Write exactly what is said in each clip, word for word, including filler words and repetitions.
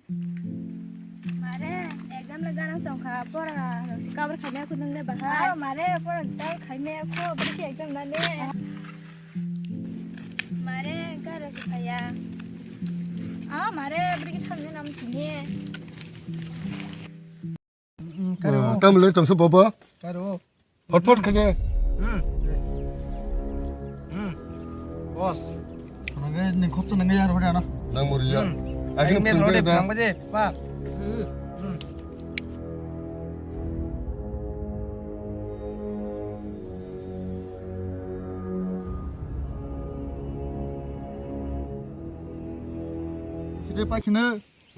Mare, exam le ganang tongkha, pora rok se cover khaimaya kho nang le bahai. Ah, mare, pora cover khaimaya kho, bwrwi khe exam na le. Mare, garo se phaiya. Ah, mare, bwrwi khe thangni nam tini. Karo. Ah, tamo le tongsa baba. Karo. Phot phot khaje. Hmm. Hmm. Boss. Nangge ning khop to nangge yar hore ano. Nang mori ya. Hmm. Agin mes phun rode da. Phang baje, pa. Hmm. Hmm. Side pa khine.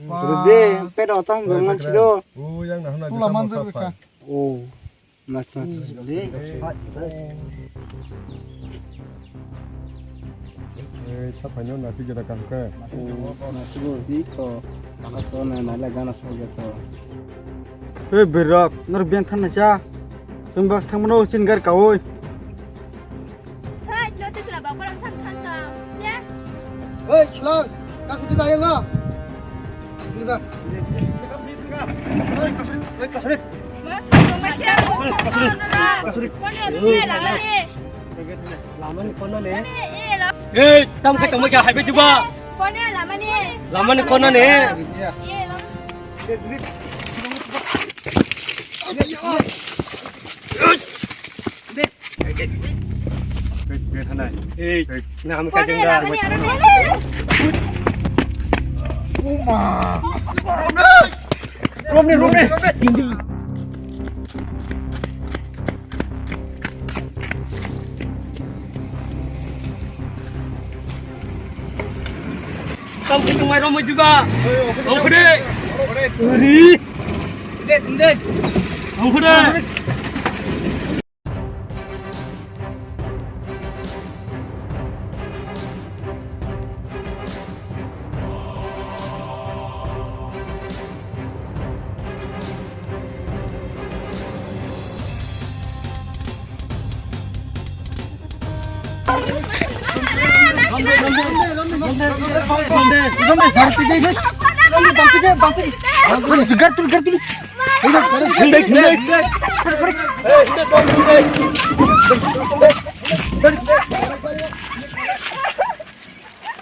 Rode, pedo tang gong man sido. O, yang na hona. Pula jeta manjak mosa rikha. Pai. O, nas nas de. Eh, sa phaino nasi jeta kam khe. O, nasi bo di ko. Aso na na la gana sa jeta. Hey, berok, nor ben than na sa. Sung bas thang mano chin gar kaoi. Hai, jyoti sila ba korang sang sang sang. Cek. Hei, sulang, kasu di bayang ah. Ini ba. Mas, mas, mas, mas, mas, kono ni, lama ni. Lama ni kono ni. Kono ni, eh, la- Hei, tam khe tongma khe hai bai juba. Kono lama ni. Lama ni kono ni. Eh, lama. Romni, romni. Tam khe tongmai romwi diba. Ongkhore. Ri. Ongkhore.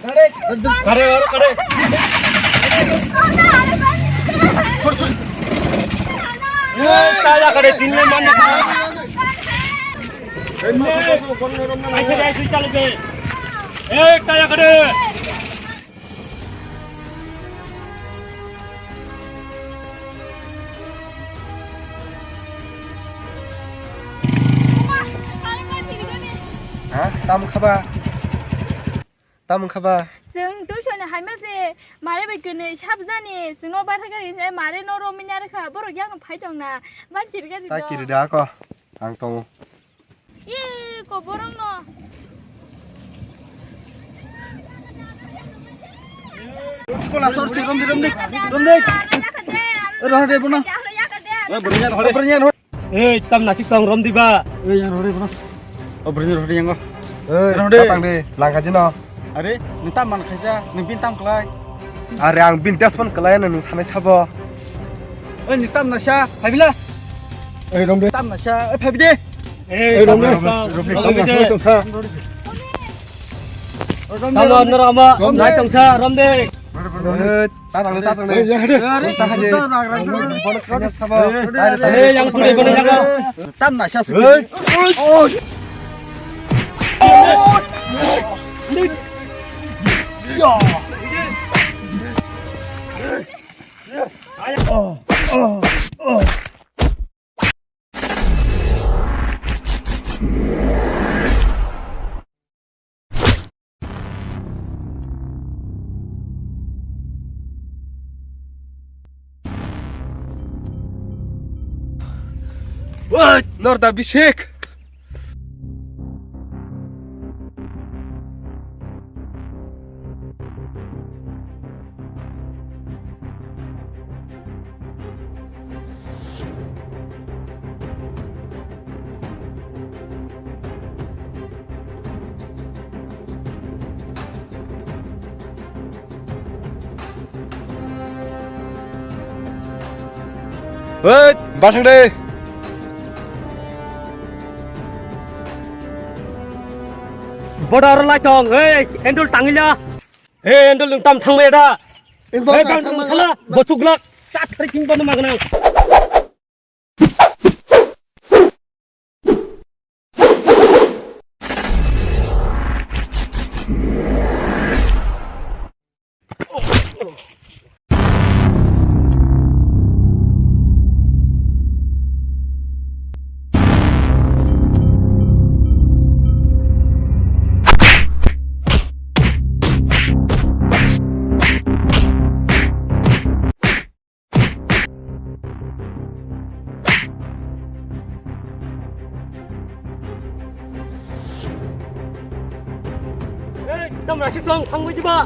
Kare, kare, kare. Kaya kare, tin le man. Aise, aise, chalo be. Eh, kaya kare. Ha? Tam khaba? Tam khaba? Chwng tuition ni haima se mare bai kwnwi sabjani, chwngno batha gari hinwi mare no romwi narwkha, borok yakno phai tongna, ban chirga. Ta kiri da ko, ang tongo. Ih, ko borok no. Kola sor si romdi, romdi, romdi. Roh de bono. Roh de bono. Ei, tam nasik tong romdi ba. Ei, yang roh de bono. O brini roh de yang o. Ei, roh de. Tang de, langka jino. Are, nung tam man khaisa, nung bin tam klai. Are, ang bin das pon klai, nung sanai sabo. Ei, nung tam nasa, habila. Ei, romdi. Tam nasa, ei, phabide. Ei, romdi. Romdi, romdi, romdi, romdi. Tamo, noro ama, romdi. Nai tongsa, romdi. Ei, ta tang de, ta tang de. Ei, ya, de. Ei, ta tang de. Ei, yang tu de, bono jaga. Tam nasa sih. Ei. Oi. Ya. Oh, oh, oh. Wait, Norda Bisik! Hei, bathang de. Boda aro lai tong, hei, endol tangila. Hei, endol nung tam thangmaya da. Hei, bang thangmaya. Khala, bochuk lak, chat thari king bano magna. Ei, tamo naisik tong, thangbai diba?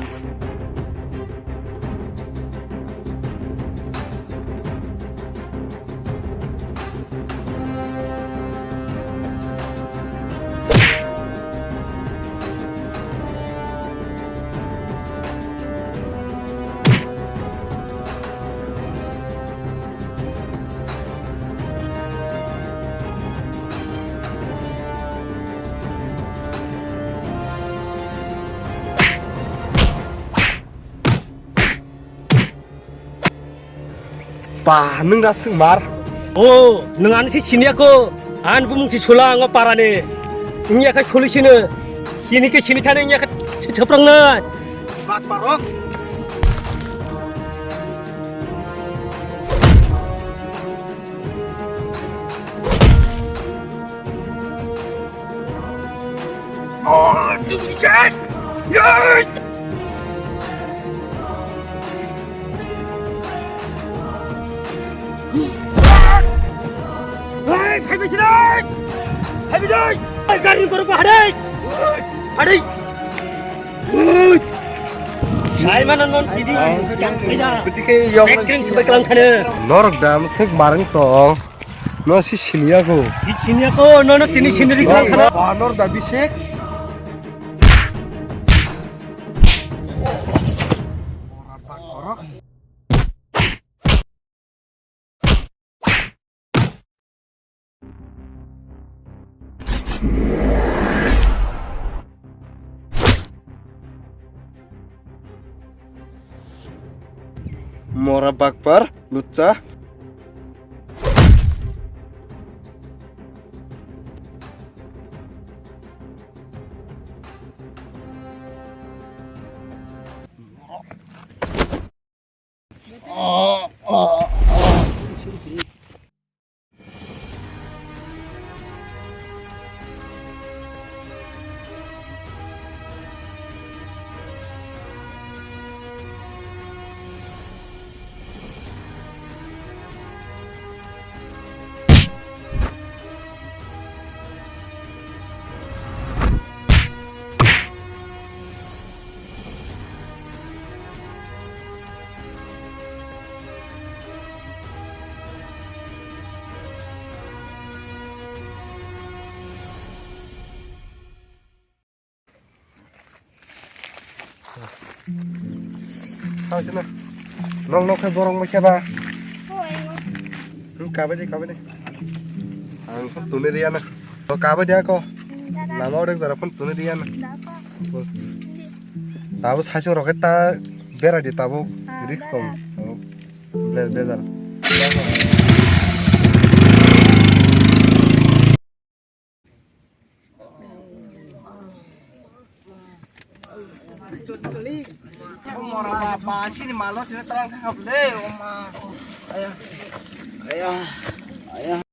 Ba, nwng da swngmar? O, nwng ani se siniya ko. Ani bumung si sula ango parani. Wngya khe suli sino. Sini khe sini thani wngya khe se chaprangnai. Bak parok. Hei, phaibai sinai! Phaibai dai! Hei, gari ni borok bo hadai! Hadai! Sai mano non sidi yang phaida. Betike yong. Ekring sebai kelang khane. Norok dam sek marang tong. No si siniya ko. Si siniya ko, no no tini sini ri kelang khane. Ba nor da bisek. Mora bakpar, lucha. Thangsina. Nong nokhe borok mai khe ba. Hmm, kabai de, kabai de. Ang phone tuni riya na. To kabai de ako. Lama odek jara phone tuni riya na. Tabo saisung rokhe ta bera di tabo risk tong. Tabo ble-, bejar. Omora ba, ba, sini malo tini tarang thangkap le, oma. Aya, aya, aya.